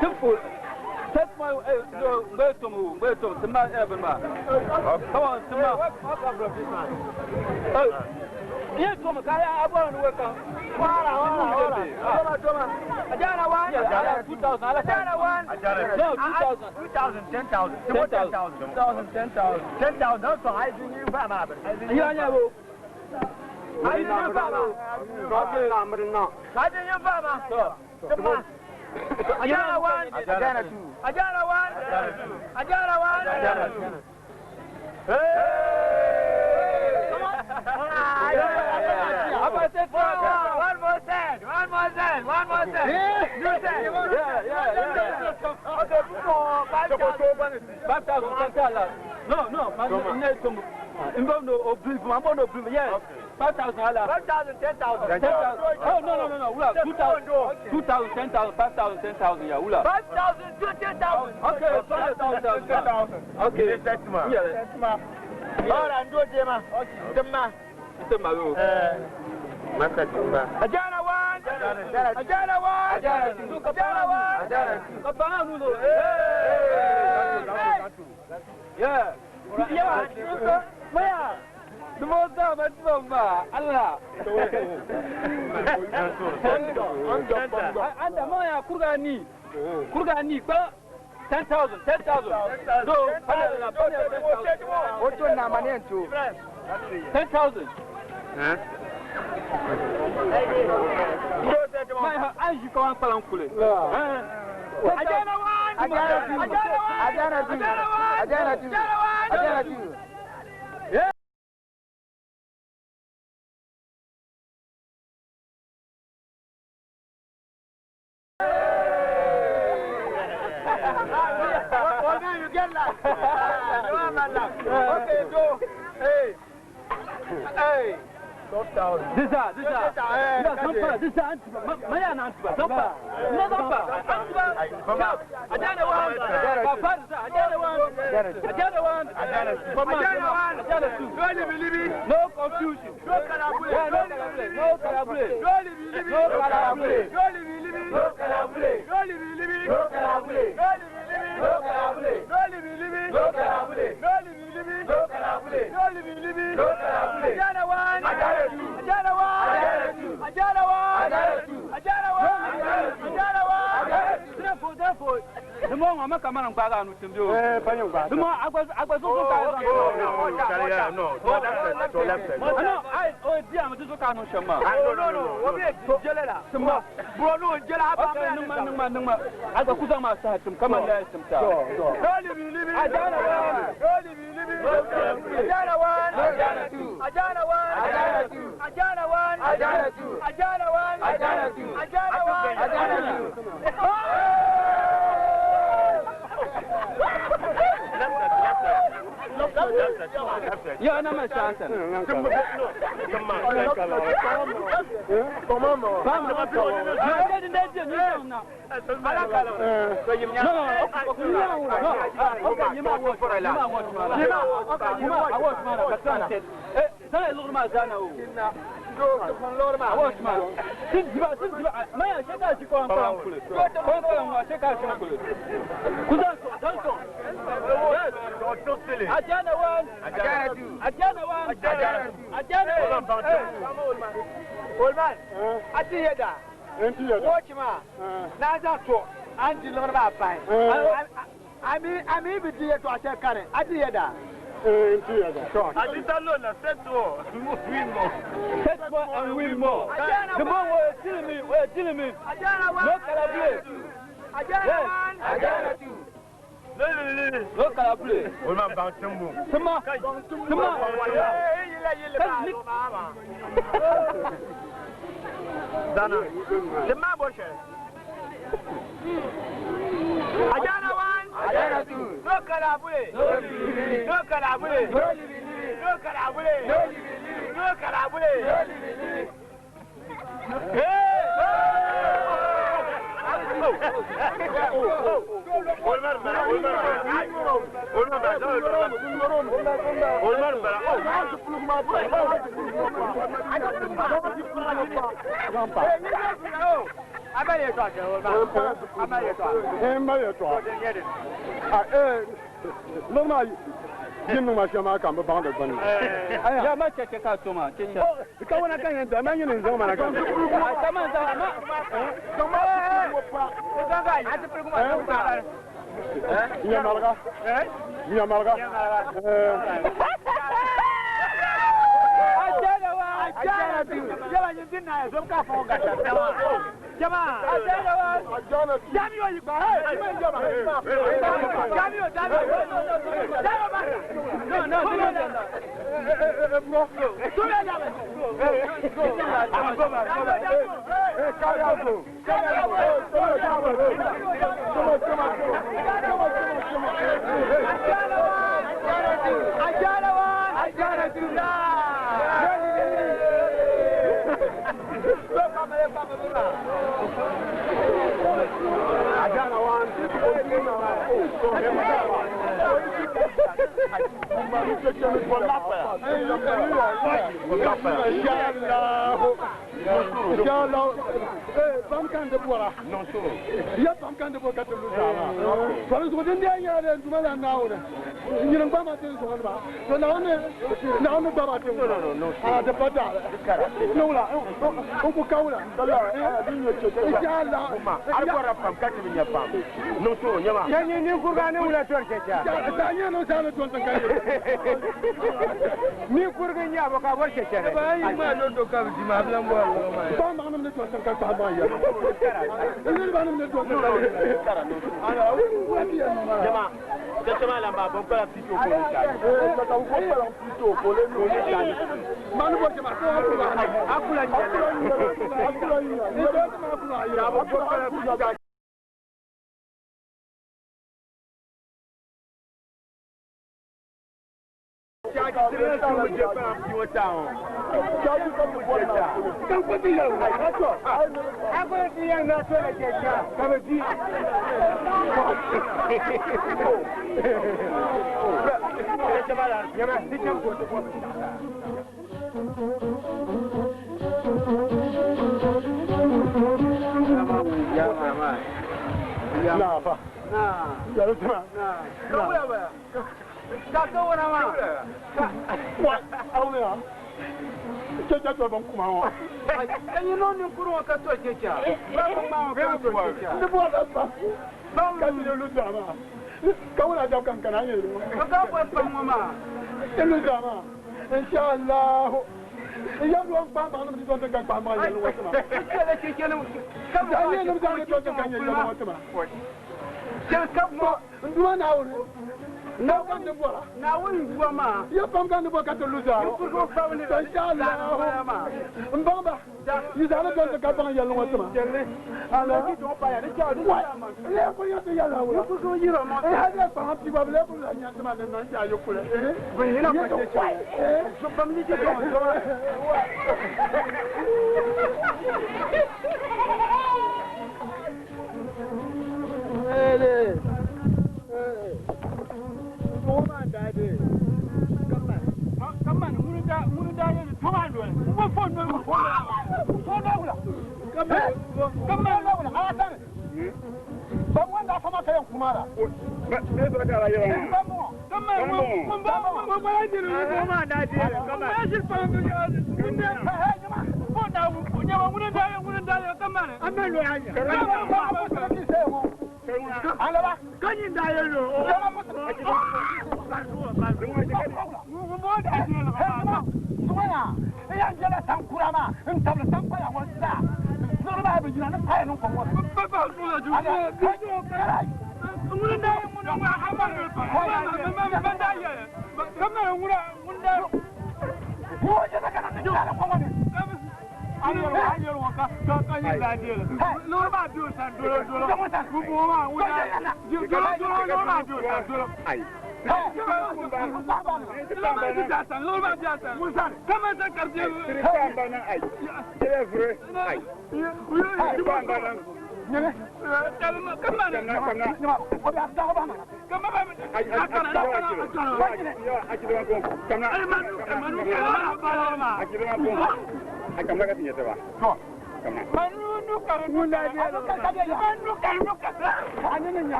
Simple. Set my no, ngbe tomu, ngbe tomu, sima eh ma. Come on, sima. Oh. Ye tomu ka ya abo no weka. Wala wala wala. Toma toma. Ajana one. Yeah, 2000. Ajana one. No, 2000. 2000, 10,000. 10,000. 10,000, 10,000. 10,000. That's what I do. You buy my. Yeah, yeah, wo. I do you buy my. I do you buy my. Toma. Ajana one. Ajana two. Ajana one. Ajana one. Ajana two. Aba set One more set. One more set. One more set. New set. Yeah, yeah, yeah. Okay, four, 5,000. 5,000, 10,000. No, no, man, ne tomu. Imbo no obliv, mambo no obliv. Yes. 5,000 ala. 5,000, 10,000. 10,000. Oh, no, no, no, no. Ula, 2,000, 2,000, 10,000, 5,000, 10,000. Yeah, ula. 5,000, 20,000. Okay, 5,000, 10,000. Okay. Yeah. All right, do it, Jema. Jema. Sema yo. Ajana one. Ajana one. Ajana one. Kapanga nulo. Yeah. Yeah. Maya. Dumoza matibamba. Allah. Anda maya kurga ni. Kurga ni ba 10,000, 10,000. No, panel panel 10,000. Oto na manento. 10,000. Maya anji ko an palan kule. Ajana one. Ajana two. Ajana one. Ajana two. Ajana one. Ajana two. Ajana one. Ajana two. Yeah. Well, now you get that. You are my love. Okay, so, hey, hey. Disa, disa. Ya zampa, disa antiba. Maya na antiba, zampa. Na zampa. Antiba. Ajana one. Papa disa, ajana one. Ajana one. Ajana one. Ajana two. No libi libi. No confusion. No kalabule. Yeah, no kalabule. No kalabule. No libi libi. No kalabule. No libi libi. No kalabule. No libi libi. No kalabule. No libi libi. No kalabule. No libi libi. No kalabule. No libi libi. No kalabule. No libi libi. No kalabule. Ajana one. Ajana two. Ajana one. Ajana two. Ajana one. Ajana two. Ajana one. Ajana Ajana one. Therefore, therefore, the more I'm a man, I'm going to do. The more I was, I was also. No, I, oh, dear, I'm just a kind of shama. No, no, no. Obi jele la. Sima. Bro, no, jele aba Okay, me. numa, numa, numa. I go kuzama sa, come on, let's No libi libi. Ajana one. No libi libi. Ajana one. Ajana two. Ajana one. Ajana two. Ajana one. Ajana two. Ajana one. Ajana two. Ajana one. Ajana two. Ya na ma shansa. Bama. Ya ke din da je ni na. No, no, no. Okay, yima wo. Yima wo. Yima okay, yima wo ma ka san. Eh, zan lu ma zana o. Awo ma. Sin jiba, sin jiba. Ma ya sheka shi ko an ko kule. Ko ko an sheka shi kule. Kuzan so, zan so. Ajana one. Ajana two. Ajana one. Ajana two. Ajana one. Old man, ati yeda. Watch ma. Na za to an di lor ba pai. Ami ami bi di to ase kare. Ati yeda. Set more and win more. The more we're dealing me, we're dealing me. Ajana one. No calabule. Ajana Yes. one. Ajana two. No calabule. Sima. Sima. Eh, yila yila ba lo ma ma. Dana. Sima bo she. Ajana one. Ajana two. No kalabule. No kalabule. No kalabule. No kalabule. Hey! N mali yɛltɔɣa. Liɣiri maa yin niŋ ma shɛm maa ka n bi baŋ di gbunni. Ya ma cheche ka to ma cheche. Ka wana ka yɛn da ma nyini n zaŋ mana ka. Kama za ma. Ɲamalga. Ɲamalga. Ajana wa. Ajana tu. Yala yin din na ya zo ka fo ga ta. Jama. Ajana wa. Ajana tu. Jamiyo yi ba. Hey, Jamiyo, Jamiyo. Jamiyo ba. No, no, no, no. Bro. Kariago. Ajana wa. Ajana wa. Ajana tu. Ajana wan. Inshallah. Bam kan de bora. Ya bam kan de bora ka tulu zama. Sɔrɔ zugu din den yɛrɛ de duma la naawuni. Nyini gba ma tin zuɣu ba. To naawuni naawuni gba ma tin. Ah de pa da. Ne wula o ko ka wula. Inshallah. Ar pam ka ti nya pam. No so nyama. Yanyi ni kurga ne wula tor checha. Ta nya no sa no ton kan. Ni kurga nya bo ka bor checha. Ba yi ma no do ka di ma blan bo ma. Ba ma nam ne ton kan ka ma ya. Ni ba nam ne ton kan. Ala wa ti ya ma. Jama. Jama la ba bon kala pito ko ni ta. Eh ka ta ko pa pito ko le no ni ta. Manu bo jama ko akula. Akula nya. Akula nya. Ni do ma akula ya. Ba bon kala pito. Inshallah. Ya ruwan ba ma nan don ga ba ma ya ruwa sama. Da ne nan da don ga ya ruwa sama. Nduma na wuri. Na kan de bora. Na wuri buwa ma. Ya pam kan de bora ka to luza. Ko fa woni. Inshallah. Mbamba. Yi zana don ga ba ya ruwa sama. Ala ki don pa ya ni cha du. Le ko ya to ya la wura. Ko ko yiro ma. Eh ha pa ha ti ba le ko la nya sama ne nan ja yo kule. Eh. Bo ni na pa che cha. So pam ni che ko. Eh.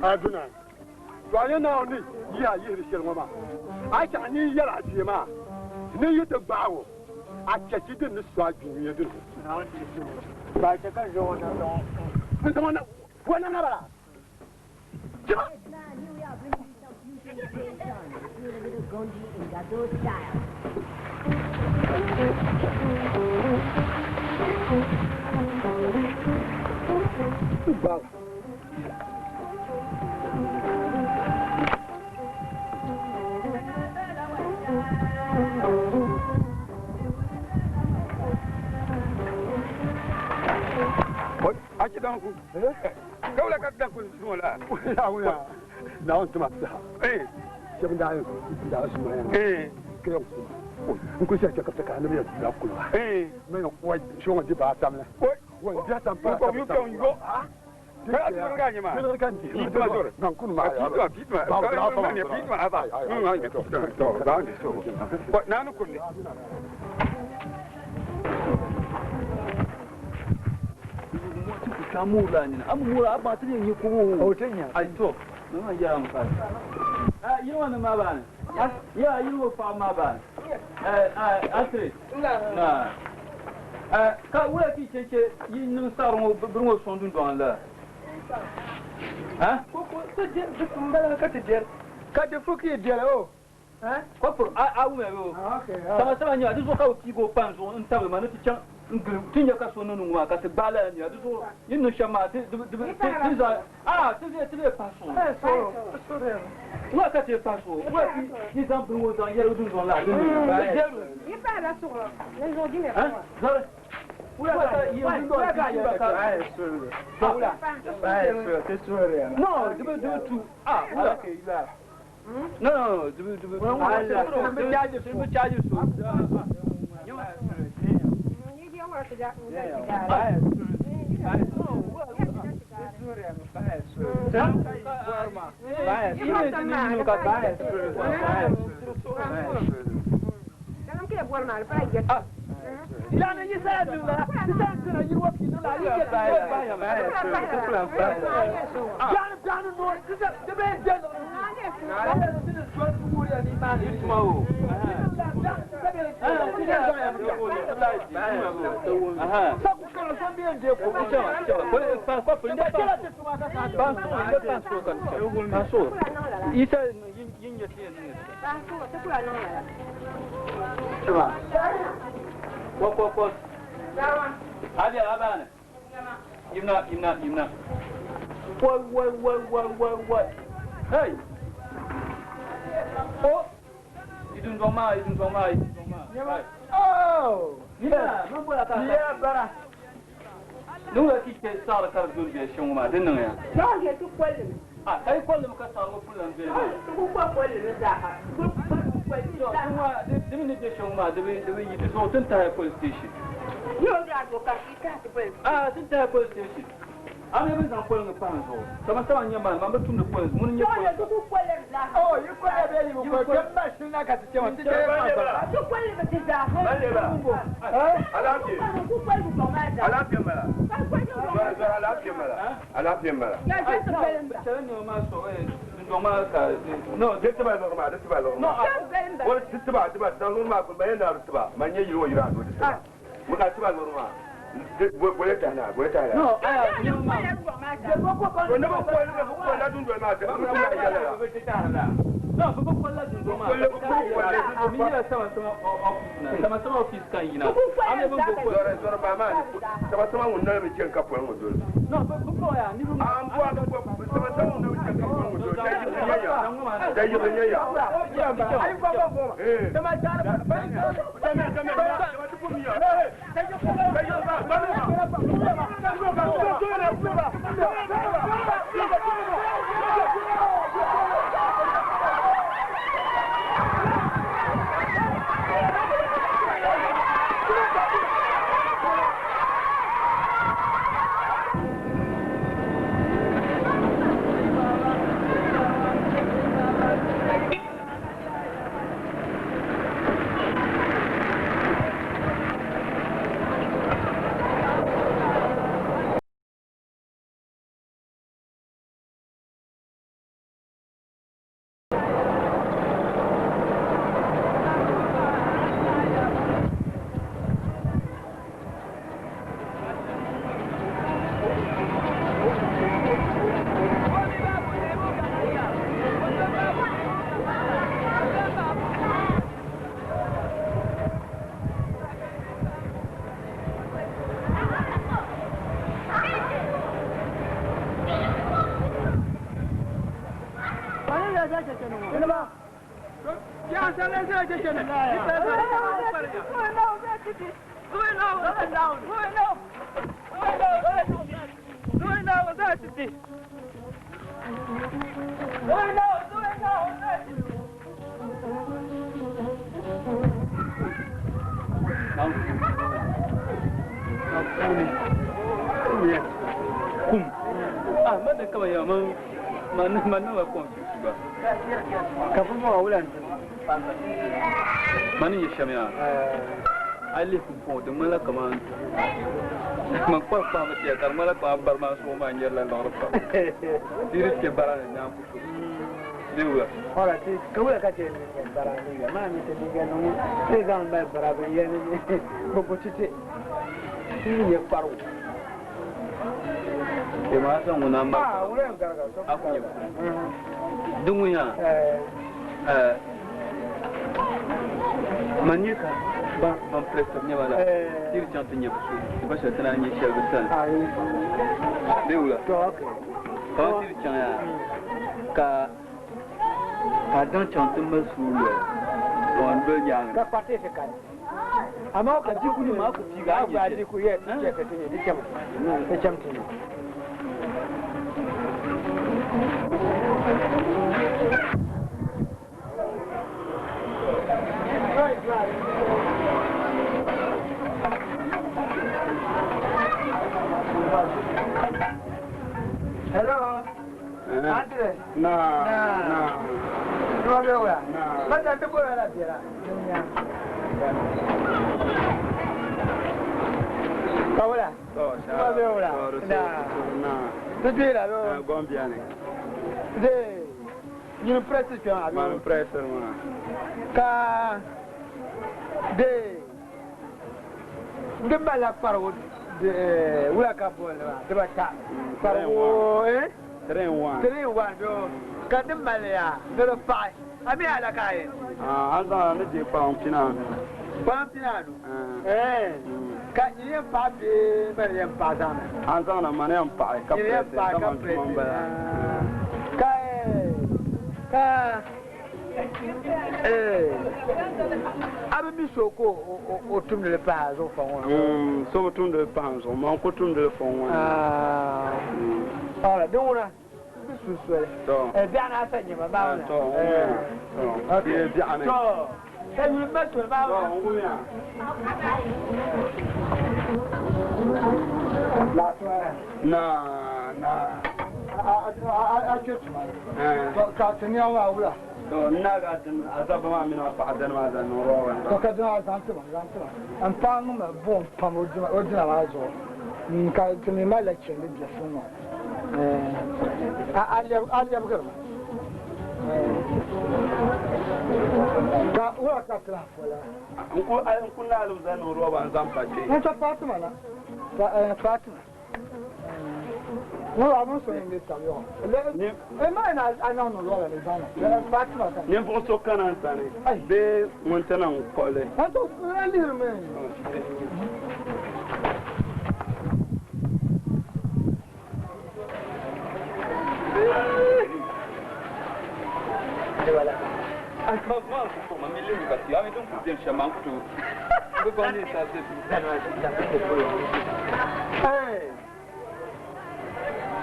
Aduna to anya na oni ya yiri shel ngoma a cha ni yara ji ma ni yita gbawo a chachi din ni so aju ye din ba ta kan zo na no ni na wana na bara jima in Gado style. Baba. Aci danku. Kawla ka danku sumala. Ya wuya. Na on tuma sa. Eh. Shebin da da suma ya. Eh. Ke suma. Nko se ka ka na me ya ku la. Eh. Me yo wa shonga di ba tam la. Wa di tam pa. Ko mi ko ngo. Ka ati ka nyima. Ni ka ndi. Pitma zore. Nan kun ma ya. Pitma pitma. Ba ba ba ne pitma aba. Mm ai to. To da ni so. Ko nanu kunni. Kamura ni amura abba tin yi ko o tinya ai to no ya am fa ah yi wannan ma ba ya yi wo fa ma ba eh atri na eh ka wura ki cece yi nin saro burmo sondun don la ha ko ko ta je mbala ka te jer ka te fuki jer o ha ko pour a a wu me o okay sama sama nya du zo ka ki go pan zo n tabe ma no ti chan tin ya ka so nunu wa ka te bala nya du zo yin no shama ti ti za ah ti ti pa so so so re wa ka te pa so wa ki ni zan bu wo zan yero dun zon la Yi pa la so la zo di me ha zore wa ka yi dun don ka ka so la so te so re no de tu ah wa no no de de de charge so Yimna. What? Hey. Oh. You don't go ma. Oh. Yeah, yeah, Nuna kike sara kar dun be shun ma din nan ya. No ke tu kwalli. Ah, kai kwalli muka samu fulan be. Ku kwa kwalli ne za ha. Ku kwalli za. Kuma dibi ne be shun ma dibi dibi yi so tun ta police station. Yo da go ka ki ta ti police. Ah, tun ta police station. Am yabin zan kwalli pa zo. Sama sama nya ma ma tun da police mun nya police. Yo ku kwalli za ha. Oh, yi kwalli be yi ko kan ba shi na ka ti ce wa ti ce ba. Ku kwalli ba ti za ha. Balle ba. Eh? Ku kwalli ba ma da. Alafiya mala. Alafiya mala. Ya ce ta kwalli ba. Tare ne ma so eh don ma ka no de tiba lor ma de tiba lor ma. No, wala tiba tiba dan lor ma ko bayan na tiba man ye yiro yiro do tiba. Muka tiba lor ma. Bole ta na bole ta na. No, aya ni ma. Ko ne ba ko ne ba ko la dun do ma ta. Ko la ya la. No, ba ko la dun do ma. Ko ko ko mi ya sama sama office na. Sama sama office kan yina. Ame ba ko zore zore ba ma. Sama sama mun na bi cin ka ko mo dole. No, ba ko ya ni An bo ko sama sama mun na bi cin ka ko mo dole. Da yi ya. Da yi ya. Ai ba ba ba. Sama ta ba. Sama sama sama tu mi ya. Da yi ba ba. Mani ye shamya. Ali ko de mala kaman. Man ko pa ma tiya kar mala ko bar ma so ma nyar la ndor pa. Diri ke barane na ko. Dewa. Ora ti kawla ka che ni barane ga ma mi te diga no te zan ba barabe ye ni bo ti ti ni ye paru. Ke ma san wona ma. Ah, wala garga so. Aku ye. Dungunya. Eh. Manyika ban ban pressure ne wala tiri chante nye busu ba sha tana nye shel bisan de wula to okay ka tiri chan ya ka ka dan chante masulu on be nyang ka parte se kan ama ka jiku ni ma ku tiga ga jiku ye ti ke ti ni cham ti cham ti Hello. Andre. Na. Na. No veo ya. Na. Te puedo la tierra. Kawala. No veo ya. Na. Na. Tu tira lo. Gombia ne. De. Ni press tu Ma press ma. Ka. De. Di malila kparigu wula ka booni maa dibata kparigu eh 3 in 1 3 in 1 do ka di mali ya ni di paɣi a mi ala ka ye an zaŋ ni deei kpaŋ pinaanu kpaŋ pinaanu eh ka nyini yɛn paɣi bee mani yɛn paɣi zaŋ na an zaŋ na mani yɛn paɣi ka nyini yɛn paɣi ka piresi piresi ka ka a bi mi so ka o tumdi li pahi a zuɣu fɔŋ ŋɔ so bi tumdi li pahi n zuɣu man ku tumdi li fɔŋ ŋɔ ni din ŋuna bi su soli biɛɣuni asa nyɛma maa ŋuna biɛɣuni ka yuli ma soli maa ŋuna na na a che tuma ka ti niɛma maa wula to n naaga din a zabba maa mini a paɣa dini maa zaŋ niŋ rɔba ni to ka dina zaŋ tima zaŋ tima n paɣa niŋ buɣum pam o dina maa zuɣu ka ti mi malila chindi biɛsim ŋɔ a lɛbigirimi ka wula ka ti lahi fola n ku naali zaŋ niŋ rɔba n zaŋ pa kpe n to Fatima na Fatima wula abin so yin bi tabi yɔ e ma na a niŋ niŋ rɔba ni zaŋ na Fatima ka ninvuɣu so kana n sani bee ŋun ti niŋ kɔɣili n to n lihirimi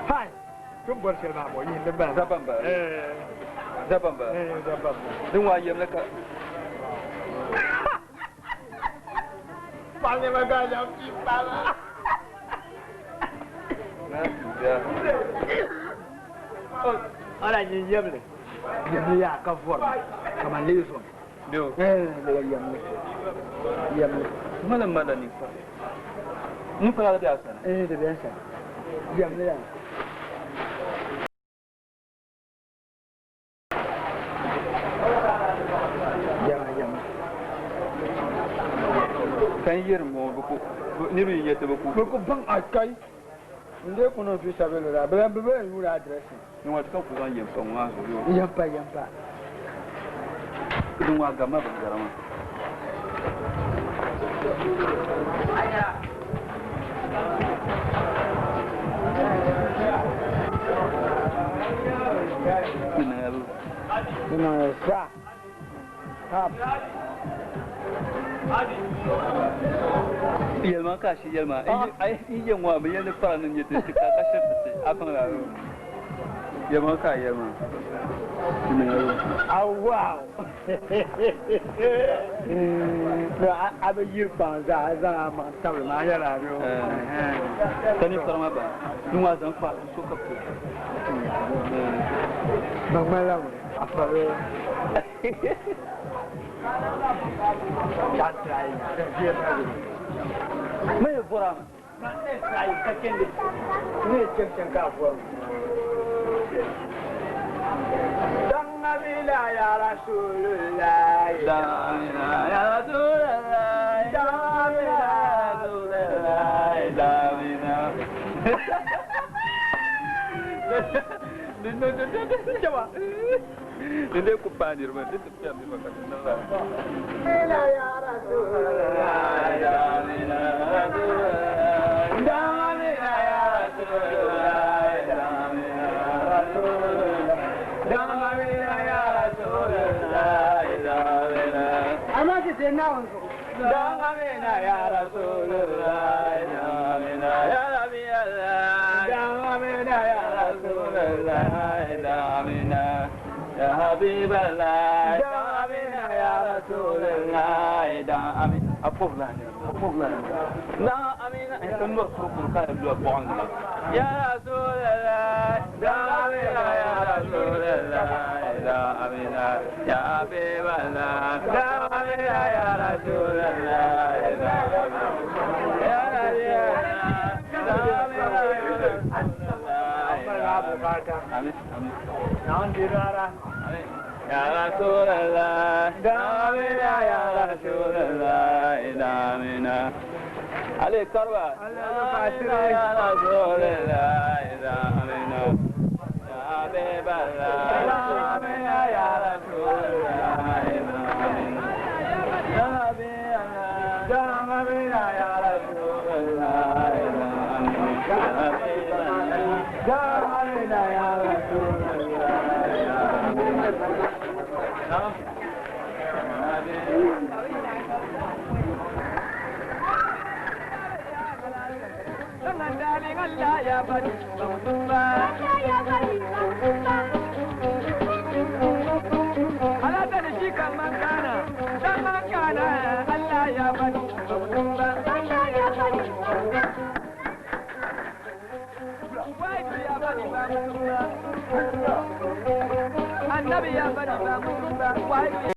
Hai, tun bɔri shɛli maa bɔ yihi din bala. Zabban ba. Zabban ba. Zabban ba. Din waa yɛm la ka. Paɣa nɛma gaa zaŋ fi bala. Ala nyin yɛmli. Yɛmli yaa ka vɔri kaman lee zom. Bio. Yɛmli. Yɛmli. Mala mala ninkpara. Ninkpara la bɛ a sani. Di bɛ n sani. Yɛmli yaa. Yɛma yɛma. Kan yɛri ŋɔ bi ku niriba yi yɛti bi ku. Bi ku baŋ a kai n dee kuni fi sabili la bi bi bi yuuri address. Ni ŋɔ ti ka ku zaŋ yɛm pa ŋɔ maa zuɣu yoo. Yɛm pa yɛm pa. Din waa gamma bin gara maa. Sa. Yɛlima ka shi yɛlima ai yɛn ŋɔ bi yɛli fara ni nyɛ ti ka ka shiri ti a faŋ la yɛlima ka yɛlima. Oh wow. No, a bɛ yiri kpaŋ zaa zaŋ a maŋ tabili maa yɛla yo. Tani fara maa ba ni ŋɔ zaŋ kpa so ka po. Ba ŋmanila ŋuni a fari. Ma ye bɔra ma. Ne try ka kende. Ne chen chen ka bɔra. Dangamila ya Rasulullah. Dangamila ya Rasulullah. Dangamila ya Rasulullah. Dangamila. Jama. Din dai ku ba ni ruwa, din tafiya mai baka nan la. Dangamila ya Rasulullah. Dangamila ya Rasulullah. Dangamila ya Rasulullah. Dangamila ya Rasulullah. Dangamila ya Rasulullah. Dangamila. Amma ki sai na wanzu. Dangamila ya Rasulullah. Dangamila ya Nabi Allah. Dangamila ya Rasulullah. Dangamila ya Habib Allah. Dangamila ya Rasulullah. Dangamila. Apogla apogla. Dangamila. Tanwar kurukuru ka da buwan. Ya Rasulullah. Dangamila ya Rasulullah. Dangamila ya Habib Allah. Dangamila ya Rasulullah. Dangamila ya Nabi Allah. Dangamila ya Rasulullah. Amin. Amin. Na dirara. Ya Rasulallah, Damina ya Rasulallah, Damina. Ale karba. Annabi ya bari ba mutum ba, wai.